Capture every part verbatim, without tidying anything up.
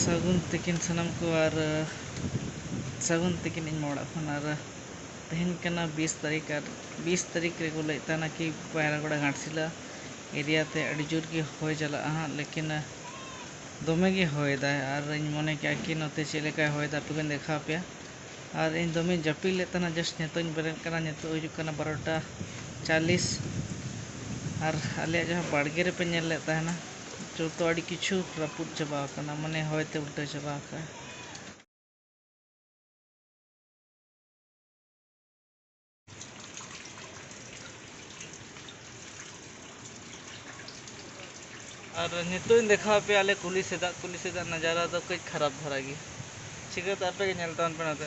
ᱥᱟᱹᱜᱩᱱ ᱛᱤᱠᱤᱱ ᱥᱟᱱᱟᱢ ᱠᱚ, ᱟᱨ, ᱟᱹ, ᱥᱟᱹᱜᱩᱱ ᱛᱤᱠᱤᱱ ᱤᱧ ᱢᱟ ᱚᱲᱟᱜ ᱠᱷᱚᱱ᱾ ᱟᱨ, ᱟᱹ, ᱛᱮᱦᱮᱧ ᱠᱟᱱᱟ ᱵᱤᱥ ᱛᱟᱹᱨᱤᱠᱷ, ᱟᱨ ᱵᱤᱥ ᱛᱟᱹᱨᱤᱠᱷ ᱨᱮᱠᱚ ᱞᱟᱹᱭᱮᱫ ᱛᱟᱦᱮᱱᱟ ᱠᱤ ᱵᱟᱭᱨᱟᱜᱚᱲᱟ ᱜᱷᱟᱴᱥᱤᱞᱟ ᱮᱨᱤᱭᱟ ᱛᱮ ᱟᱹᱰᱤ ᱡᱳᱨ ᱜᱮ ᱦᱚᱭ ᱪᱟᱞᱟᱜᱼᱟ ᱦᱟᱸᱜ, ᱞᱮᱠᱤᱱ, ᱟᱹ, ᱫᱚᱢᱮ ᱜᱮ ᱦᱚᱭ ᱫᱟᱭ᱾ ᱟᱨ ᱤᱧ ᱢᱚᱱᱮ ᱠᱮᱜᱼᱟ ᱠᱤ ᱱᱚᱛᱮ ᱪᱮᱫ ᱞᱮᱠᱟᱭ ᱦᱚᱭ ᱫᱟ, ᱟᱯᱮ ᱠᱚᱧ ᱫᱮᱠᱷᱟᱣ ᱯᱮᱭᱟ᱾ ᱟᱨ ᱤᱧ ᱫᱚᱢᱮᱧ ᱡᱟᱹᱯᱤᱫ ᱞᱮᱫ ᱛᱟᱦᱮᱱᱟ, just ᱱᱤᱛᱚᱜ ᱤᱧ ᱵᱮᱨᱮᱫ ᱠᱟᱱᱟ, ᱱᱤᱛᱚᱜ ᱦᱩᱭᱩᱜ ᱠᱟᱱᱟ ᱵᱟᱨᱚᱴᱟ ᱪᱟᱞᱤᱥ᱾ ᱟᱨ ᱟᱞᱮᱭᱟᱜ ᱡᱟᱦᱟᱸ ᱵᱟᱲᱜᱮ ᱨᱮᱯᱮ ᱧᱮᱞ ᱞᱮᱫ ᱛᱟᱦᱮᱱᱟ, ᱡᱚᱛᱚ ᱟᱹᱰᱤ ᱠᱤᱪᱷᱩ ᱨᱟᱹᱯᱩᱫ ᱪᱟᱵᱟ ᱟᱠᱟᱱᱟ, ᱢᱟᱱᱮ ᱦᱚᱭ ᱛᱮ ᱩᱞᱴᱟᱹ ᱪᱟᱵᱟ ᱟᱠᱟᱱᱟ᱾ ᱟᱨ ᱱᱤᱛᱚᱜ ᱤᱧ ᱫᱮᱠᱷᱟᱣ ᱟᱯᱮᱭᱟ ᱟᱞᱮ ᱠᱩᱞᱦᱤ ᱥᱮᱫᱟᱜ, ᱠᱩᱞᱦᱤ ᱥᱮᱫᱟᱜ ᱱᱟᱡᱟᱨᱟ ᱫᱚ ᱠᱟᱹᱡ ᱠᱷᱟᱨᱟᱯ ᱫᱷᱟᱨᱟ ᱜᱮ᱾ ᱪᱤᱠᱟᱹᱛᱮ ᱟᱯᱮ ᱜᱮ ᱧᱮᱞ ᱛᱟᱵᱚᱱ ᱯᱮ ᱱᱚᱛᱮ᱾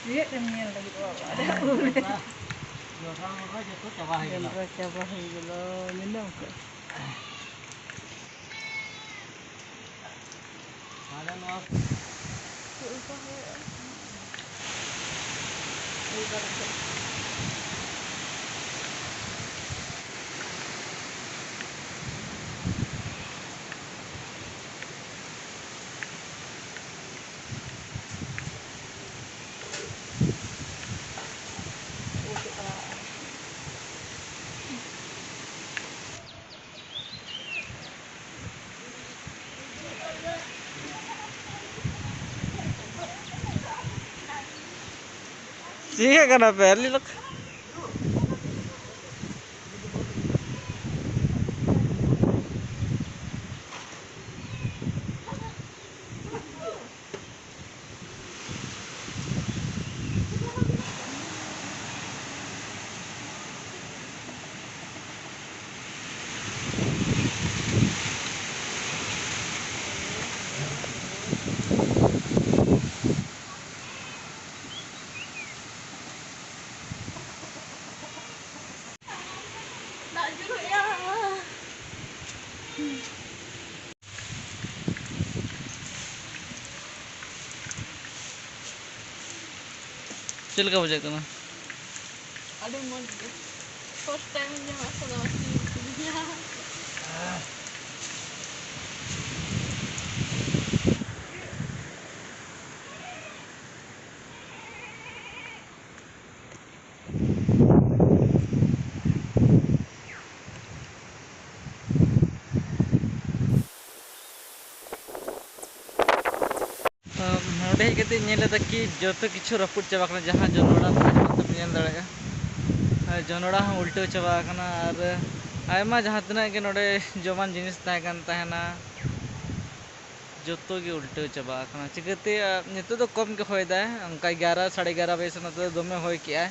ᱪᱮᱫ ᱮᱢ ᱧᱮᱞ ᱞᱟᱹᱜᱤᱫ ᱵᱟᱵᱟ? ᱡᱚᱱᱰᱨᱟ ᱢᱚᱱᱰᱨᱟ ᱡᱚᱛᱚ ᱪᱟᱵᱟ ᱦᱩᱭ ᱠᱟᱱᱟ᱾ ᱡᱚᱱᱰᱨᱟ ᱪᱟᱵᱟ ᱦᱩᱭ ᱠᱟᱱᱟ, ᱧᱮᱞ ᱢᱮ᱾ ᱟᱫᱚ ᱱᱚᱣᱟ ᱪᱮᱫ ᱞᱮᱠᱟ ᱦᱩᱭᱩᱜᱼᱟ? ᱦᱩᱭ ᱫᱟᱲᱮᱭᱟᱜᱼᱟ᱾ ᱪᱤᱠᱟᱹᱜ ᱠᱟᱱᱟ ᱯᱮ? ᱟᱹᱞᱤᱧ ᱞᱮᱠᱟ᱾ ᱪᱮᱫ ᱞᱮᱠᱟ ᱵᱩᱡᱷᱟᱹᱜ ᱠᱟᱱᱟ? ᱟᱹᱰᱤ ᱢᱚᱡᱽ ᱜᱮ᱾ First time ᱤᱧ ᱡᱚᱢᱟ ᱥᱟᱫᱟ ᱢᱟᱹᱥᱨᱤ ᱩᱛᱩ᱾ ᱱᱚᱰᱮ ᱦᱮᱡ ᱠᱟᱛᱮ ᱧᱮᱞ ᱮᱫᱟ ᱠᱤ ᱡᱚᱛᱚ ᱠᱤᱪᱷᱩ ᱨᱟᱹᱯᱩᱫ ᱪᱟᱵᱟ ᱠᱟᱱᱟ, ᱡᱟᱦᱟᱸ ᱡᱚᱱᱚᱲᱟ ᱛᱟᱦᱮᱸ ᱠᱟᱱ ᱛᱟᱵᱚᱱ ᱧᱮᱞ ᱫᱟᱲᱮᱭᱟᱜᱼᱟ᱾ ᱟᱨ ᱡᱚᱱᱚᱲᱟ ᱦᱚᱸ ᱩᱞᱴᱟᱹᱣ ᱪᱟᱵᱟ ᱟᱠᱟᱱᱟ, ᱟᱨ ᱟᱭᱢᱟ ᱡᱟᱦᱟᱸ ᱛᱤᱱᱟᱹᱜ ᱜᱮ ᱱᱚᱰᱮ ᱡᱚᱢᱟᱱ ᱡᱤᱱᱤᱥ ᱛᱟᱦᱮᱸ ᱠᱟᱱ ᱛᱟᱦᱮᱱᱟ, ᱡᱚᱛᱚ ᱜᱮ ᱩᱞᱴᱟᱹᱣ ᱪᱟᱵᱟ ᱟᱠᱟᱱᱟ᱾ ᱪᱤᱠᱟᱹᱛᱮ, ᱟᱨ ᱱᱤᱛᱚᱜ ᱫᱚ ᱠᱚᱢ ᱜᱮ ᱦᱚᱭ ᱫᱟᱭ, ᱚᱱᱠᱟ ᱮᱜᱟᱨᱚ, ᱥᱟᱲᱮ ᱮᱜᱟᱨᱚ ᱵᱟᱡᱮ ᱥᱮᱫ ᱱᱚᱛᱮ ᱫᱚ ᱫᱚᱢᱮ ᱦᱚᱭ ᱠᱮᱜᱼᱟᱭ᱾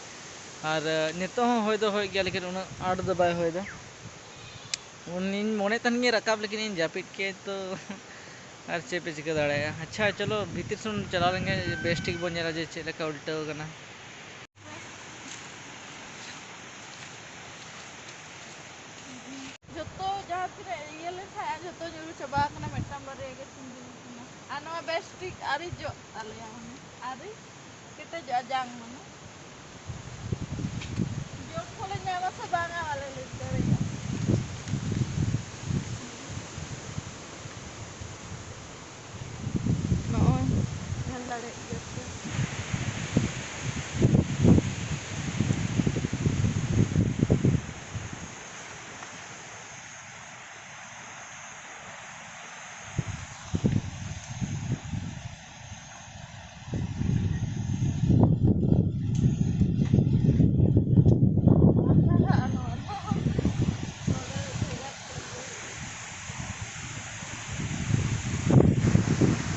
ᱟᱨ ᱱᱤᱛᱚᱜ ᱦᱚᱸ ᱦᱚᱭ ᱫᱚ ᱦᱚᱭ ᱜᱮᱭᱟ, ᱞᱮᱠᱤᱱ ᱩᱱᱟᱹᱜ ᱟᱸᱴ ᱫᱚ ᱵᱟᱭ ᱦᱚᱭ ᱫᱟ᱾ ᱩᱱᱤᱧ ᱢᱚᱱᱮ ᱛᱟᱦᱮᱱ ᱜᱮ ᱨᱟᱠᱟᱵ, ᱞᱮᱠᱤᱱ ᱤᱧ ᱡᱟᱹᱯᱤᱫ ᱠᱮᱫ ᱛᱚ᱾ ᱟᱨ ᱪᱮᱫ ᱯᱮ ᱪᱤᱠᱟᱹ ᱫᱟᱲᱮᱭᱟᱜᱼᱟ? ᱟᱪᱪᱷᱟ, ᱪᱚᱞᱚ ᱵᱷᱤᱛᱤᱨ ᱥᱮᱱ ᱪᱟᱞᱟᱣ ᱞᱮᱱ ᱜᱮ ᱵᱮᱥ ᱴᱷᱤᱠ ᱵᱚᱱ ᱧᱮᱞᱟ ᱡᱮ ᱪᱮᱫ ᱞᱮᱠᱟ ᱩᱞᱴᱟᱹᱣ ᱠᱟᱱᱟ᱾ ᱡᱚᱛᱚ ᱡᱟᱦᱟᱸ ᱛᱤᱱᱟᱹᱜ ᱤᱭᱟᱹ ᱞᱮᱱ ᱛᱟᱦᱮᱸᱜᱼᱟ, ᱡᱚᱛᱚ ᱧᱩᱨᱩ ᱪᱟᱵᱟ ᱟᱠᱟᱱᱟ, ᱢᱤᱫᱴᱟᱝ ᱵᱟᱨᱭᱟ ᱜᱮ ᱛᱤᱸᱜᱩ ᱟᱠᱟᱱᱟ᱾ ᱟᱨ ᱱᱚᱣᱟ ᱵᱮᱥ ᱴᱷᱤᱠ ᱟᱹᱣᱨᱤ ᱡᱚᱜ ᱛᱟᱞᱮᱭᱟ, ᱢᱟᱱᱮ ᱟᱹᱣᱨᱤ ᱠᱮᱴᱮᱡᱚᱜᱼᱟ ᱡᱟᱝ, ᱢᱟᱱᱮ ᱡᱚᱢ ᱠᱚᱞᱮ ᱧᱟᱢᱟ ᱥᱮ ᱵᱟᱝᱟ ᱵᱟᱞᱮ ᱞᱟᱹᱭ ᱫᱟᱲᱮᱭᱟᱜᱼᱟ᱾ ᱱᱚᱜᱼᱚᱭ ᱧᱮᱞ ᱫᱟᱲᱮᱭᱟᱜ ᱜᱮᱭᱟ ᱯᱮ᱾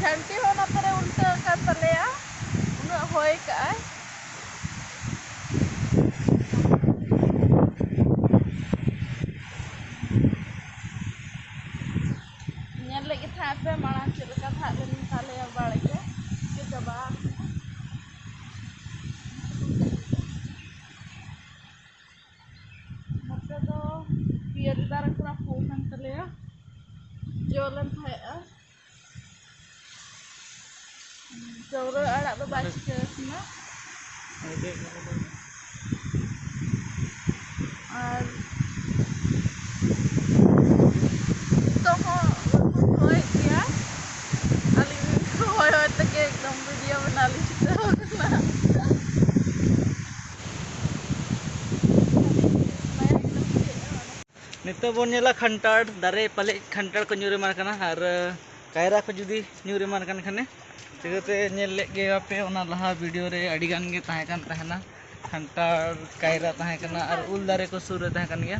ᱡᱷᱟᱹᱱᱴᱤ ᱦᱚᱸ ᱚᱱᱟ ᱠᱚᱨᱮ ᱩᱞᱴᱟᱹ ᱟᱠᱟᱱ ᱛᱟᱞᱮᱭᱟ, ᱩᱱᱟᱹᱜ ᱦᱚᱭ ᱠᱟᱜᱼᱟᱭ᱾ ᱧᱮᱞ ᱞᱟᱹᱜᱤᱫ ᱛᱟᱦᱮᱸ ᱯᱮ ᱢᱟᱲᱟᱝ ᱪᱮᱫ ᱞᱮᱠᱟ ᱛᱟᱦᱮᱸ ᱞᱮᱱ ᱛᱟᱞᱮᱭᱟ ᱵᱟᱲᱜᱮ, ᱪᱤᱠᱟᱹ ᱪᱟᱵᱟ ᱟᱠᱟᱱᱟ᱾ ᱱᱚᱛᱮ ᱫᱚ ᱯᱤᱭᱟᱹᱨᱤ ᱫᱟᱨᱮ ᱠᱚ ᱨᱟᱹᱯᱩᱫ ᱟᱠᱟᱱ ᱛᱟᱞᱮᱭᱟ᱾ ᱞᱮᱱ ᱛᱟᱦᱮᱸᱜᱼᱟ᱾ ᱪᱟᱹᱣᱨᱟᱹ ᱟᱲᱟᱜ ᱫᱚ ᱵᱟᱭ ᱪᱤᱠᱟᱹ ᱟᱠᱟᱱᱟ᱾ ᱟᱨ ᱱᱤᱛᱚᱜ ᱦᱚᱸ ᱦᱚᱭᱮᱫ ᱜᱮᱭᱟ᱾ ᱟᱹᱞᱤᱧ ᱦᱚᱭ ᱦᱚᱭ ᱛᱮᱜᱮ ᱮᱠᱫᱚᱢ ᱵᱷᱤᱰᱤᱭᱳ ᱵᱮᱱᱟᱣ ᱞᱤᱧ ᱪᱷᱩᱴᱟᱹᱣ ᱟᱠᱟᱱᱟ᱾ ᱱᱤᱛᱚᱜ ᱵᱚᱱ ᱧᱮᱞᱟ ᱠᱷᱟᱱᱴᱟᱲ ᱫᱟᱨᱮ, ᱯᱟᱞᱮᱡ ᱠᱷᱟᱱᱴᱟᱲ ᱠᱚ ᱧᱩᱨ ᱮᱢᱟᱱ ᱠᱟᱱᱟ ᱟᱨ ᱠᱟᱭᱨᱟ ᱠᱚ ᱡᱩᱫᱤ ᱧᱩᱨ ᱮᱢᱟᱱ ᱠᱟᱱ ᱠᱷᱟᱱᱮ, ᱪᱤᱠᱟᱹᱛᱮ ᱧᱮᱞ ᱞᱮᱫ ᱜᱮᱭᱟᱯᱮ ᱚᱱᱟ ᱞᱟᱦᱟ ᱵᱷᱤᱰᱤᱭᱳ ᱨᱮ ᱟᱹᱰᱤ ᱜᱟᱱ ᱜᱮ ᱛᱟᱦᱮᱸ ᱠᱟᱱ ᱛᱟᱦᱮᱱᱟ, ᱠᱷᱟᱱᱴᱟᱲ ᱠᱟᱭᱨᱟ ᱛᱟᱦᱮᱸ ᱠᱟᱱᱟ ᱟᱨ ᱩᱞ ᱫᱟᱨᱮ ᱠᱚ ᱥᱩᱨ ᱨᱮ ᱛᱟᱦᱮᱸ ᱠᱟᱱ ᱜᱮᱭᱟ᱾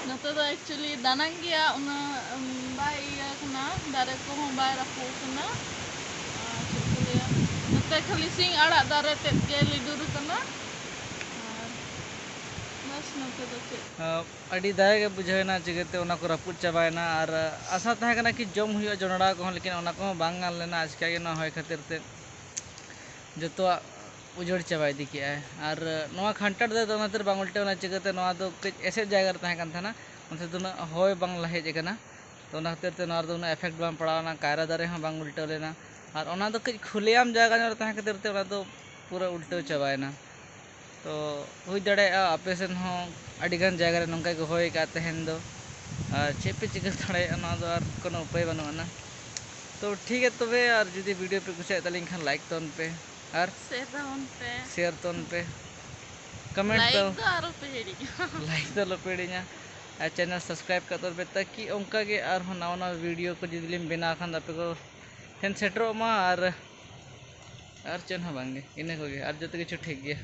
ᱱᱚᱛᱮ ᱫᱚ actually ᱫᱟᱱᱟᱝ ᱜᱮᱭᱟ, ᱩᱱᱟᱹᱜ, ᱩᱢ, ᱵᱟᱭ ᱤᱭᱟᱹ ᱠᱟᱱᱟ, ᱫᱟᱨᱮ ᱠᱚᱦᱚᱸ ᱵᱟᱭ ᱨᱟᱹᱯᱩᱫ ᱠᱟᱱᱟ᱾ ᱟᱨ ᱪᱮᱫ ᱠᱚ ᱞᱟᱹᱭᱟ, ᱱᱚᱛᱮ ᱠᱷᱟᱹᱞᱤ ᱥᱤᱧ ᱟᱲᱟᱜ ᱫᱟᱨᱮ ᱛᱮᱫ ᱜᱮ ᱞᱤᱰᱩᱨ ᱠᱟᱱᱟ᱾ ᱟᱨ ᱵᱟᱥ, ᱱᱚᱛᱮ ᱫᱚ ᱪᱮᱫ? ᱟᱹᱰᱤ ᱫᱟᱭᱟ ᱜᱮ ᱵᱩᱡᱷᱟᱹᱣᱮᱱᱟ, ᱪᱤᱠᱟᱹᱛᱮ ᱚᱱᱟ ᱠᱚ ᱨᱟᱹᱯᱩᱫ ᱪᱟᱵᱟᱭᱮᱱᱟ᱾ ᱟᱨ ᱟᱥᱟ ᱛᱟᱦᱮᱸ ᱠᱟᱱᱟ ᱠᱤ ᱡᱚᱢ ᱦᱩᱭᱩᱜᱼᱟ ᱡᱚᱱᱰᱨᱟ ᱠᱚᱦᱚᱸ, ᱞᱮᱠᱤᱱ ᱚᱱᱟ ᱠᱚᱦᱚᱸ ᱵᱟᱝ ᱜᱟᱱ ᱞᱮᱱᱟ᱾ ᱟᱪᱠᱟ ᱜᱮ ᱱᱚᱣᱟ ᱦᱚᱭ ᱠᱷᱟᱹᱛᱤᱨ ᱛᱮ ᱡᱚᱛᱚᱣᱟᱜ ᱩᱡᱟᱹᱲ ᱪᱟᱵᱟ ᱤᱫᱤ ᱠᱮᱜᱼᱟᱭ᱾ ᱟᱨ ᱱᱚᱣᱟ ᱠᱷᱟᱱᱴᱟᱲ ᱫᱟᱨᱮ ᱫᱚ ᱚᱱᱟ ᱠᱷᱟᱹᱛᱤᱨ ᱵᱟᱝ ᱩᱞᱴᱟᱹᱣ ᱮᱱᱟ, ᱪᱤᱠᱟᱹᱛᱮ ᱱᱚᱣᱟ ᱫᱚ ᱠᱟᱹᱡ ᱮᱥᱮᱫ ᱡᱟᱭᱜᱟ ᱨᱮ ᱛᱟᱦᱮᱸ ᱠᱟᱱ ᱛᱟᱦᱮᱱᱟ, ᱚᱱᱛᱮ ᱫᱚ ᱩᱱᱟᱹᱜ ᱦᱚᱭ ᱵᱟᱝ ᱞᱟᱦᱮᱡ ᱟᱠᱟᱱᱟ᱾ ᱛᱚ ᱚᱱᱟ ᱠᱷᱟᱹᱛᱤᱨ ᱛᱮ ᱱᱚᱣᱟ ᱨᱮᱫᱚ ᱩᱱᱟᱹᱜ effect ᱵᱟᱝ ᱯᱟᱲᱟᱣ ᱮᱱᱟ, ᱠᱟᱭᱨᱟ ᱫᱟᱨᱮ ᱦᱚᱸ ᱵᱟᱝ ᱩᱞᱴᱟᱹᱣ ᱞᱮᱱᱟ᱾ ᱟᱨ ᱚᱱᱟ ᱫᱚ ᱠᱟᱹᱡ ᱠᱷᱩᱞᱟᱹᱭᱟᱢ ᱡᱟᱭᱜᱟ ᱧᱚᱜ ᱨᱮ ᱛᱟᱦᱮᱸ ᱠᱷᱟᱹᱛᱤᱨ ᱛᱮ ᱚᱱᱟ ᱫᱚ ᱯᱩᱨᱟᱹ ᱩᱞᱴᱟᱹᱣ ᱪᱟᱵᱟᱭᱮᱱᱟ᱾ ᱛᱚ ᱦᱩᱭ ᱫᱟᱲᱮᱭᱟᱜᱼᱟ ᱟᱯᱮ ᱥᱮᱱ ᱦᱚᱸ ᱟᱹᱰᱤ ᱜᱟᱱ ᱡᱟᱭᱜᱟ ᱨᱮ ᱱᱚᱝᱠᱟ ᱜᱮ ᱦᱚᱭ ᱟᱠᱟᱫ ᱛᱟᱦᱮᱱ ᱫᱚ, ᱟᱨ ᱪᱮᱫ ᱯᱮ ᱪᱤᱠᱟᱹ ᱫᱟᱲᱮᱭᱟᱜᱼᱟ, ᱱᱚᱣᱟ ᱫᱚ ᱟᱨ ᱠᱳᱱᱳ ᱩᱯᱟᱹᱭ ᱵᱟᱹᱱᱩᱜ ᱟᱱᱟ᱾ ᱛᱚ ᱴᱷᱤᱠ ᱜᱮᱭᱟ ᱛᱚᱵᱮ, ᱟᱨ ᱡᱩᱫᱤ ᱵᱷᱤᱰᱤᱭᱳ ᱯᱮ ᱠᱩᱥᱤᱭᱟᱜ ᱛᱟᱹᱞᱤᱧ ᱠᱷᱟᱱ ᱞᱟᱭᱤᱠ ᱛᱟᱵᱚᱱ ᱯᱮ ᱟᱨ ᱥᱮᱭᱟᱨ ᱛᱟᱵᱚᱱ ᱯᱮ᱾ ᱥᱮᱭᱟᱨ ᱛᱟᱵᱚᱱ ᱯᱮ, ᱠᱚᱢᱮᱱᱴ ᱞᱟᱭᱤᱠ ᱛᱟᱵᱚᱱ ᱫᱚ ᱟᱨᱚ ᱯᱮ ᱦᱤᱲᱤᱧᱟ᱾ ᱞᱟᱭᱤᱠ ᱫᱚ ᱟᱞᱚ ᱯᱮ ᱦᱤᱲᱤᱧᱟ ᱟᱨ ᱪᱮᱱᱮᱞ ᱥᱟᱵᱥᱠᱨᱟᱭᱤᱵ ᱠᱟᱜ ᱛᱟᱵᱚᱱ ᱯᱮ, ᱛᱟᱠᱤ ᱚᱱᱠᱟ ᱜᱮ ᱟᱨᱦᱚᱸ ᱱᱟᱣᱟ ᱱᱟᱣᱟ ᱵᱷᱤᱰᱤᱭᱳ ᱠᱚ ᱡᱩᱫᱤ ᱞᱤᱧ ᱵᱮᱱᱟᱣ ᱠᱷᱟᱱ ᱫᱚ ᱟᱯᱮ ᱠᱚ ᱴᱷᱮᱱ ᱥᱮᱴᱮᱨᱚᱜ ᱢᱟ᱾ ᱟᱨ ᱟᱨ ᱪᱮᱫ ᱦᱚᱸ ᱵᱟᱝ ᱜᱮ, ᱤᱱᱟᱹ ᱠᱚᱜᱮ, ᱟᱨ ᱡᱚᱛᱚ ᱠᱤᱪᱷᱩ ᱴᱷᱤᱠ ᱜᱮᱭᱟ᱾